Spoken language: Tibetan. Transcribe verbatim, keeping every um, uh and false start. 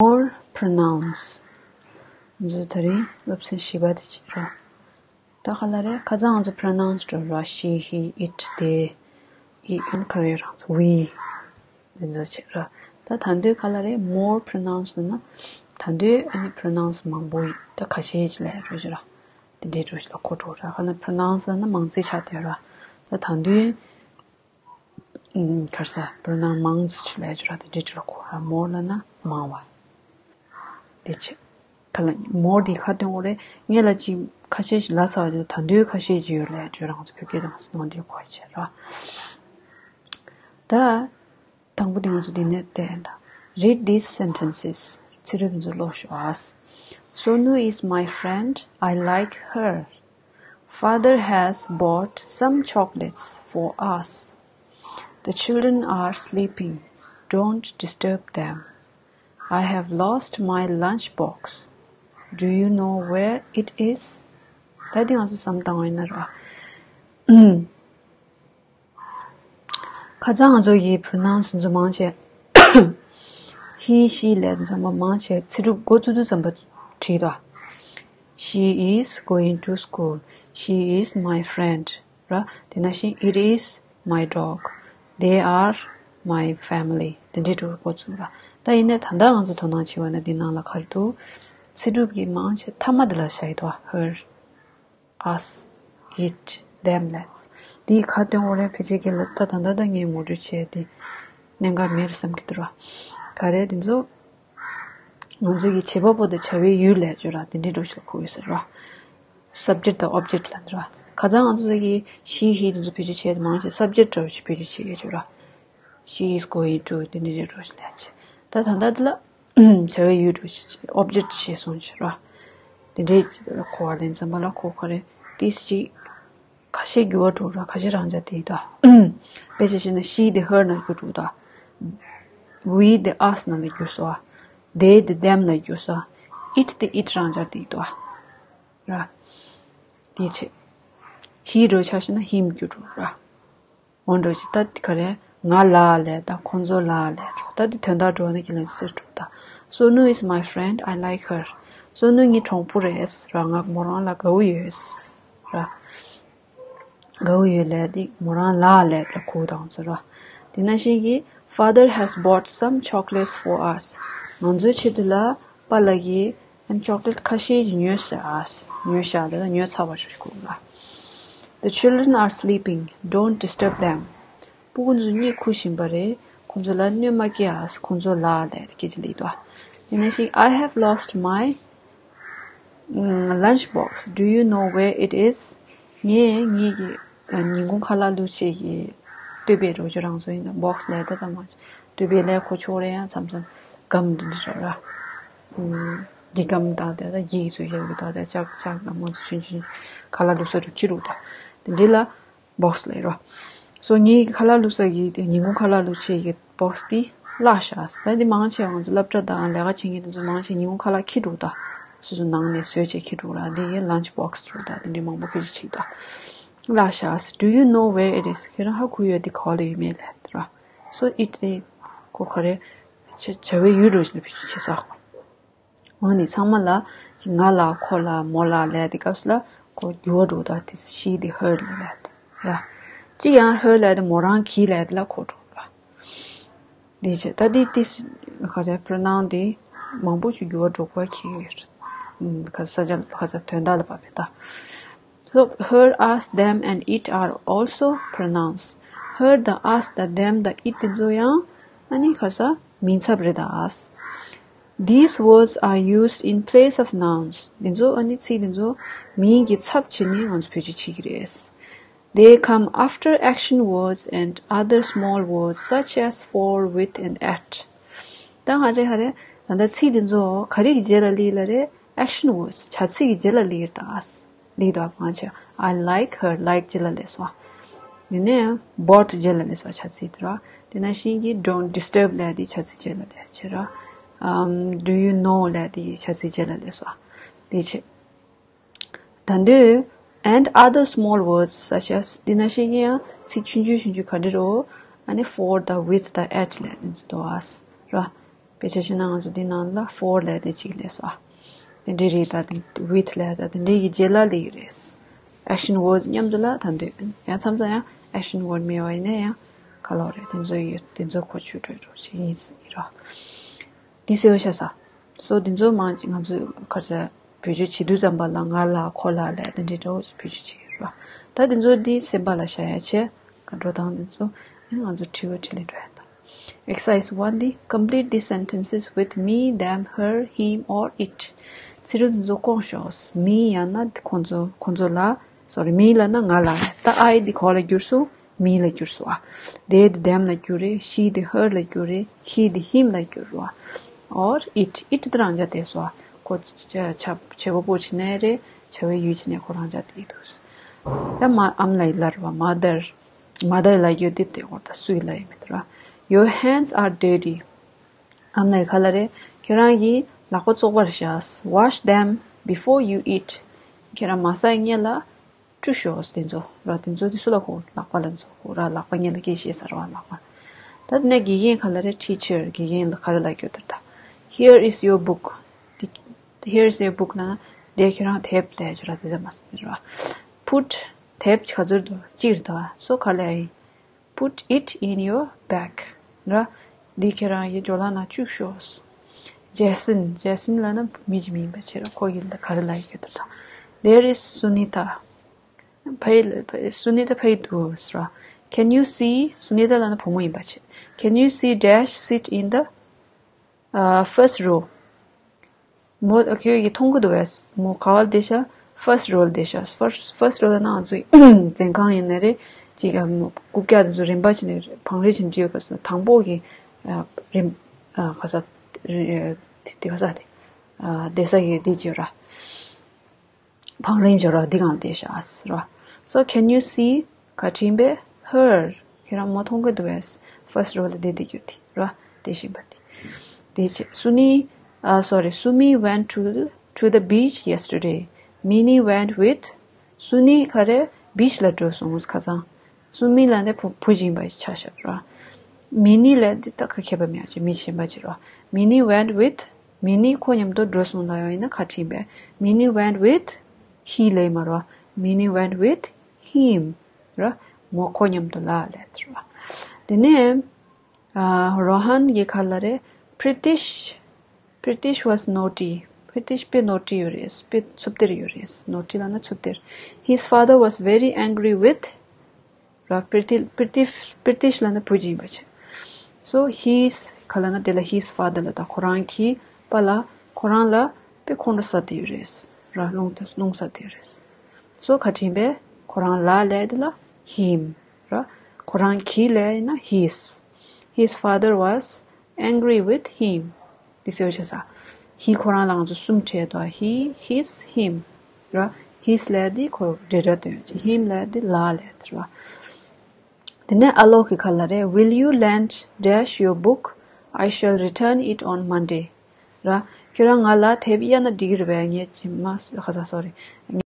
More pronouns. འདི་ཚོ་དེ་རིང་སློབ་ཚན་བཞི་པ་དེ་བྱེད་རོགས། ད་ག་ལ་རེད། ཁ་སང་ང་ཚོ་pronouns འགྲོ་ར། she, he, it, they, it, ཨ་ནི་ག་རེ་རང་ཚོ་we འདི་ཚོ་བྱེད་ར། ད་ད་འདོད་ག་ལ་རེད། more pronouns ལ་ན་ད་འདོད་ཨ་ནི་pronouns མང་པོ་ཡིན། ད་ཁ་ཤས་ཅིག་ལ་འགྲོ་བྱེད་ར། དེ་འདྲའི་འགྲོ་བྱེད་ལ་གོ་འགྲོ་ར། ག་ན་pronouns ལ་ན་མང་ཚིག་ཆགས་བསྡད་ར། ད་ད་འདོད་ཨུམ། ག་རེ་ཟ། pronoun མང་ཆེ་ལས་བྱེད་ར་དེ་འདྲའི་འགྲོ་གོ་ར། more ལ་ན་མང་བ། དེ་བྱེད། ག་ལ་more དེ་ག་སྟོན་གོ་རེད། ངས་ལ་ཅིག་ཁ་ཤས་ཤིག་ལབ་ཚར་བ་དེ་ད་འདོད་ཁ་ཤས་ཅིག་ཡོད་ལས་བྱེད་ར། ང་ཚོ་བོད་སྐད་དང་སྣང་དེ་གོ་བྱེད་ར། ད་དང་པོ་དེ་ང་ཚོ་འདི་ནས་བལྟས་ཡིན་ད། Read these sentences. ཚིག་གྲུབ་འདི་ཚོ་ཀློག་ཤོག་ཨ། Sonu is my friend. I like her. Father has bought some chocolates for us. The children are sleeping. Don't disturb them. I have lost my lunchbox. Do you know where it is? ད་འདི་ང་ཚོ་བསམ་བཏང་བ་ཡིན་ན་ར། ཁ་སང་ང་ཚོ་ཡི་pronouns འཛུ་མང་བྱས། he, she ལས་འཛམ་པ་མང་བྱས་ཚིག་གྲུབ་འགོ་བཙུགས་དུས་ཙམ་པ་བྲིས་དོ། She is going to school. She is my friend. ར། དེ་ནང་བཞིན། It is my dog. They are my family. དེ་འདྲའི་འགྲོ་འགོ་བཙུགས་ར། ད་ཡིན་ནའི་ད་ལྟ་ང་ཚོ་དོ་སྣང་བྱེད་པ་ན་འདི་ནང་ལ་ག་རེ་འདུག་ཚིག་གྲུབ་ཀྱི་མང་ཆེ་མཐའ་མ་དེ་ལ་བཞག་ཡོད་དོ། her, us, it, them ལས། འདིའི་ཁ་སྟོན་འོ་རེ་ཕལ་ཆེར་གྱི་ལ་ད་ད་ད་ད་ངས་ངོ་སྤྲོད་བྱས་ཏེ་གནད་འགག་མེད་བསམ་གྱི་འདུག་ར། ག་རེ་འདི་ཚོ་ང་ཚོ་གི་བྱེད་པ་པོ་དང་བྱ་བའི་ཡུལ་ལས་བརྗོད་ར་དེ་འདྲའི་འགྲོ་ཞིག་ལ་གོ་ཡོད་ཟེར་ར། subject དང་object ལ་འདི་ར། ཁ་སང་ང་ཚོ་གི་she, he འདི་ཚོ་བེད་སྤྱོད་བྱས་ཏེ་མང་ཆེ་subject འདྲ་བོ་ཞིག་བེད་སྤྱོད་བྱས་ཡོད་བརྗོད་ར། She is going to དེ་འདྲའི་འགྲོ་ཞིག་ལས་བྱེད། ད་ད་ད་འདི་ལ། བྱ་བའི་ཡུལ་དུ་object ཞེས་གསུངས་ཕྱིར་རོ། དེ་འདྲའི་གོ་བ་ལེན་ཙམ་པ་ལ་གོ་ག་རེ་ཏིས་ཅིག་ཁ་ཤས་འགྱུར་བ་འགྲོ་ར། ཁ་ཤས་རང་འཇགས་དེ་ཡིན་ད། དཔེ་ཆ་བཞག་ན་she དེ་her ནང་འགྱུར་འགྲོ་ད། we དེ་us ནང་ལ་འགྱུར་སོ། they དེ་them ལ་འགྱུར་སོ། it དེ་it རང་འཇགས་དེ་ཡིན་ད། ར། དེ་བྱས། he འགྲོ་ཆ་བཞག་ན་him འགྱུར་འགྲོ་ར། འོན་འགྲོ་ཅི་ད་ག་རེ་ང་ལ་ལས་ད་ཁོང་ཚོ་ལ་ལས་འགྲོ་ད་དེ་དོན་དག་འགྲོ་ན་ཁྱེད་ལ་ཟེར་འགྲོ་ད། Sonu is my friend. I like her. སོ་ནུ་ངའི་གྲོགས་པོ་རེད་ར། ང་མོ་རང་ལ་དགའ་བོ་ཡོད་ར། དགའ་བོ་ཡོད་ལས་དེ་མོ་རང་ལ་ལས་ད་ཁུ་དང་ཚོ་ར། དེ་ན་ཤིང་གི Father has bought some chocolates for us. ང་ཚོའི་ཆེད་དུ་ལ་པཱ་ལགས་ཀྱིས་ཨན་ཅོག་ལེ་ཊི་ཁ་ཤས་ཀྱིས་ཉོས་ཤག་ཨ། ཉོས་ཤག་ལ་ཉོས་ཚར་བ་ཞིག་ཁུག་ལ། The children are sleeping. Don't disturb them. སྤུ་གུ་ཚོ་གཉིད་ཁུག་བཞིན་པ་རེད། ཁོང་ཚོ་ལ་གནོད་མ་སྐྱེལ་ཨ། ཁོང་ཚོ་ལ་ལས་སྐད་ཆ་ལེགས་དོ། དེ་ནས་ཤིག I have lost my lunch box. Do you know where it is? ངས་ངེད་ཀྱི་ཉིན་གུང་ཁ་ལག་བླུགས་ཆེད་ཀྱི་ལྟོས་པའི་རོགས་ཀྱི་རང་བཟོ་ཡིན་ན་box ལས་ད་ད་མ་ལྟོས་པའི་ལས་ཁོ་ཆོག་རེད་ཡང་མཚམས་མཚམས་སྒམ་འདི་འདྲ་ར། འདི་སྒམ་དང་དེ་ད་འགྱིག་བཟོས་ཡག་གི་ད་དེ་ལྕགས་ལྕགས་དང་མང་ཚོ་ཆུང་ཆུང་ཁ་ལག་བླུགས་ས་འགྲོ་ཁྱི་རུ་ད་དེ་འདྲི་ལ་box ལས་རོ། སོ་ངའི་ཁ་ལག་བླུགས་ས་གི་དེ་ཉིན་གུང་ཁ་ལག་བླུགས་ཆེད་ཀྱི་box དེ་བརླག་ཤག་ད་འདི་མང་ཆེ་བ་ང་ཚོ་སློབ་གྲྭ་དང་ལས་ཀ་བྱེད་མཁན་དེ་ཚོ་མང་ཆེ་ཉིན་གུང་ཁ་ལག་ཁྱི་འགྲོ་ད། སོ་སོ་ནང་ནས་བཟོས་བྱས་ཁྱི་འགྲོ་ར། འདི་ཡི་lunch box འགྲོ་ད། དེ་འདྲི་མང་པོ་ཁྱི་ཅིག་ད། བརླག་ཤག Do you know where it is? ཁྱེད་རང་ཧ་གོ་ཡོད་དེ་ག་ལ་ཡོད་མེད་ལས་ར། So it དེ་གོ་ག་རེ་བྱ་བའི་ཡུལ་རོ་ཞིག་ལ་བེད་སྤྱོད་བྱེད་ས་གོ། འོ་ནི་ཚང་མ་ལ་ཅིག་ང་ལ་ཁོ་ལ་མོ་ལ་ལས་དེ་སྐབས་སུ་ལ་ཁོ་འགྱུར་བ་འགྲོ་ད་དེ་she དེ་her ལ་ལས་དེ་ར། ཅིག་ཡང་her ལས་དེ་མོ་རང་གི་ལས་དེ་ལ་ཁོ་འགྲོ་ར། དེ་བྱས་ད་དེ་དེ་ག་རེ་pronoun དེ་མང་པོ་ཞིག་འགྱུར་བ་འགྲོ་དགོས་ཀྱི་ཡོད་རེད། ཁ་ས་ཆ་ཁ་ས་དོན་དག་ལ་བབས་པའི་ད། So her, us, them and it are also pronouns. Her དང་us དང་them དང་it དེ་ཚོ་ཡང་ཨ་ནི་ཁ་ས་མིང་ཚབ་རེད་ད། These words are used in place of nouns. འདི་ཚོ་ཨ་ནི་ཚིག་འདི་ཚོ་མིང་གི་ཚབ་བྱས་ནས་ང་ཚོ་བེད་སྤྱོད་བྱེད་ཀྱི་རེད། They come after action words and other small words such as for, with and at. ད་ཧ་རེ་ཧ་རེ་ད་ལྟ་ཚིག་འདི་ཚོ་ག་རེ་གི་རྗེས་ལ་སླེབས་ལ་རེད། action words བྱ་ཚིག་གི་རྗེས་ལ་སླེབས་ད། ལེགས་དོ་མང་ཆེ། I like her, like རྗེས་ལ་སླེབས་སོ། དེ་ནས་bought རྗེས་ལ་སླེབས་སོ་བྱ་ཚིག་དེ་ར། དེ་ནང་བཞིན་གྱི་don't disturb ལབ་དེ་བྱ་ཚིག་རྗེས་ལ་སླེབས་བྱེད་ར། um, do you know ལབ་དེ་བྱ་ཚིག་རྗེས་ལ་སླེབས་སོ། དེ་བྱེད། ད་འདོད། and other small words such as དེ་ནང་བཞིན་གྱི་ཡང་ཚིག་ཆུང་ཆུང་ཆུང་ཆུང་ག་འདྲ་རོ། ཨ་ནི་for དང་with དང་at ལབ་དེ་ཚོ་དོ་ཨ། ར། དཔེ་ཆ་བཞག་ན་ང་ཚོ་འདི་ནང་ལ་for་ལབ་དེ་གཅིག་སླེབས་སོང་ཨ། དེ་འདྲའི་རིགས་དང་དེ་with་ལབ་དང་དེ་འདྲའི་གི་རྗེས་ལ་སླེབས་ཀྱི་རེད། action verbs་མཉམ་དུ་ལ་ད་འདོད་ཡང་མཚམས་མཚམས་ཡང་action verbs་མེད་པ་ཡིན་ན་ཡང་ག་ལོག་རེད། དེ་ཚོ་ཡོད། དེ་ཚོ་གོ་ཆོད་འགྲོ་འགྲོ་ཞིག་ཡིན་ཡིན་རོགས། འདི་གསལ་པོ་ཤ་ས། སོ་འདི་ཚོ་མང་ཅིག་ང་ཚོས་ག་རེ་ཟེར་བེད་སྤྱོད་བྱེད་དུས་ཙམ་པ་ལ་ང་ལ་ཁོ་ལ་ལབ་དེ་འདྲའི་འདྲ་བོ་ཞིག་བེད་སྤྱོད་བྱེད་ཀྱི་རེད་བ། ད་འདི་ཚོ་འདི་སེམས་པ་ལ་བཞག་ཡ་བྱས་ག་འགྲོ་སྟངས་འདི་ཚོ་ཨེ་ང་ཚོ་དྲི་བ་དྲིས་ལན་འགྲོ་ཡ་ད། Exercise one འདི། Complete these sentences with me, them, her, him or it. ཚིག་འབྲུ་འདི་ཚོ་སྐོང་ཤོག me་ཡང་ན་ཁོ་ཚོ་ཁོ་ཚོ་ལ། sorry me་ལབ་ན་ང་ལ། ད་I་འདི་ག་པར་ལ་བསྒྱུར་སོང་། me་ལ་བསྒྱུར་སོང་ཨ། they་འདི་them་ལ་བསྒྱུར་རེད། she་འདི་her་ལ་བསྒྱུར་རེད། he་འདི་him་ལ་བསྒྱུར་རོ། or it it་འདི་རང་འཇགས་བསྡད་སོང་ཨ། ཁོ་བྱ་བྱ་བྱེད་པ་པོ་བྱེད་ནའི་རེད། བྱ་བའི་ཡུལ་བྱེད་ནའི་ཁོ་རང་འཇགས་བསྡད་འདུག་ད་མ་ཨམ་ལགས་ལབ་རེད་བ། mother mother་ལབ་ཡོད་དེ་དེ་སྐོར་ད་སུའི་ལབ་ཡོད་མེད་དེ་ར། Your hands are dirty. ཨམ་ལགས་ག་ལ་རེད། ཁྱེད་རང་གིས་ལག་པ་བཙོག་པར་བཞག Wash them before you eat. ཁྱེད་རང་མ་ཟ་སྔོན་ལ་བཀྲུ་ཤོག་དེ་ཚོ་ར། དེ་ཚོ་དེ་སུ་ལ་གོ། ལག་པ་ལ་ཚོ་གོ་ར། ལག་པ་སྔོན་ལ་སྐད་བཤད་ས་ར་བ་ལག་པ། ད་དེ་ནས་དགེ་རྒན་ག་ལ་རེད། teacher དགེ་རྒན་ལ་ག་རེ་ལབ་རྒྱུ་དེ་ད། Here is your book. Here is your book་ལབ་ན་དེ་ཁྱེད་རང་དེབ་ལབ་རྒྱུ་ར། དེ་ད་མ་ཟ་ར་བ། Put དེབ་ག་ཚོད་འདུག་སྤྱིར་ད་བ་སོ་ག་ལ་ཡིན། Put it in your bag. ར། འདི་ཁྱེད་རང་གི་ཇོ་ལ་ནང་བཅུག་ཤོག Jason Jason་ལབ་ན་མི་གཅིག་མིན་པ་བྱས་ར། ཁོ་གི་ལ་ག་རེ་ལབ་ཡོད་ད། There is Sunita. ཕ་ཡི་ལ་ཕ་ཡི་Sunita་ཕ་ཡི་འདུག་ར། Can you see Sunita་ལབ་ན་བུ་མོ་ཡིན་པ་བྱས། Can you see dash sit in the uh, first row? མོ་ཁྱོད་ཀྱིས་མཐོང་གི་འདུག་བས། མོ་ག་བ་བསྡད་ཤག first row་ལ་བསྡད་ཤག first first row་ལ་ན་ང་ཚོ་འཛིན་ཁང་ཡིན་ནའི་རེད། ཅིག་རྐུབ་བཀྱག་དེ་ཚོ་རིམ་པ་བྱས་ནས་བང་རིམ་བྱས་ནས་བརྗེ་ཡོད་ག་ས། དང་པོ་གི་རིམ་ག་ས་དེ་ག་ས་དེ་བསྡད་ས་གི་དེ་བྱས་ར། བང་རིམ་སྦྱོར་བ་འདི་གང་བསྡད་ཤག་ཟེར་བ། So can you see ག་དྲིན་པས་her ཁྱེད་རང་མོ་མཐོང་གི་འདུག་བས། first row་ལ་བསྡད་བསྡད་རྒྱུ་དེ་ར། བསྡད་བཞིན་པ་དེ། དེ་ཆེ་Suni uh, sorry Sumi went to to the beach yesterday. Minnie went with Suni ག་རེ་beach་ལ་འགྲོ་སོང་ཁ་སང་། སུ་མི་ལ་ནི་བུ་བུ་ཡིན་པ་ཆ་བཞག་ར། མི་ནི་ལ་འདི་ད་ག་ཁྱད་པར་མེད་ཅེས་མི་ཆེན་པ་ཅིག་ར། Minnie went with Minnie ཁོ་མཉམ་དུ་འགྲོ་སོང་ལ་ཡང་ཡིན་ན་ག་དྲིན་པས། Minnie went with he ལས་མ་ར། Minnie went with him ར། མོ་ཁོ་མཉམ་དུ་ལ་ལས་ར། དེ་ནས་རོ་ཧན་གྱི་ཁ་ལ་རེ། Pritish Pritish was naughty. Pritish དཔེ་naughty ཡོད་རེད། དཔེ་འཚུབ་སྟེར་ཡོད་རེད། Naughty ལབ་ན་འཚུབ་སྟེར། His father was very angry with ར། Pritish Pritish Pritish ལབ་ན་བུ་ཡིན་པ་ཆེ། So his ག་ལབ་ན་དེ་ལ་his father ལ་ད་ཁོ་རང་གི་པ་ལ་ཁོ་རང་ལ་དཔེ་ཁོང་ཁྲོ་ཟ་སྟེ་ཡོད་རེད་ར། རླུང་ད་རླུང་ཟ་སྟེ་ཡོད་རེད། So ག་དྲིན་པས་ཁོ་རང་ལ་ལས་དེ་ལ་him ར། ཁོ་རང་གི་ལས་ཡིན་ན་his His father was angry with him. འདི་གསལ་བོ་བྱས་ས། He ཁོ་རང་ལ་ང་ཚོ་གསུམ་བྲིས་དོ། He, his, him ར། His ལས་འདི་ཁོ་འབྲེལ་སྒྲ་སྟོན་ཡོད་ཅིག Him ལས་འདི་ལ་ལས་ར། དེ་ནས་ཨ་ལོག་གི་ཁ་ལ་རེད། Will you lend dash your book? I shall return it on Monday. ར། ཁྱོད་རང་ང་ལ་དེབ་གཡར་ན་འགྲིག་གི་རེད་པས། ངས་ཅི་མ་ཁ་ས་sorry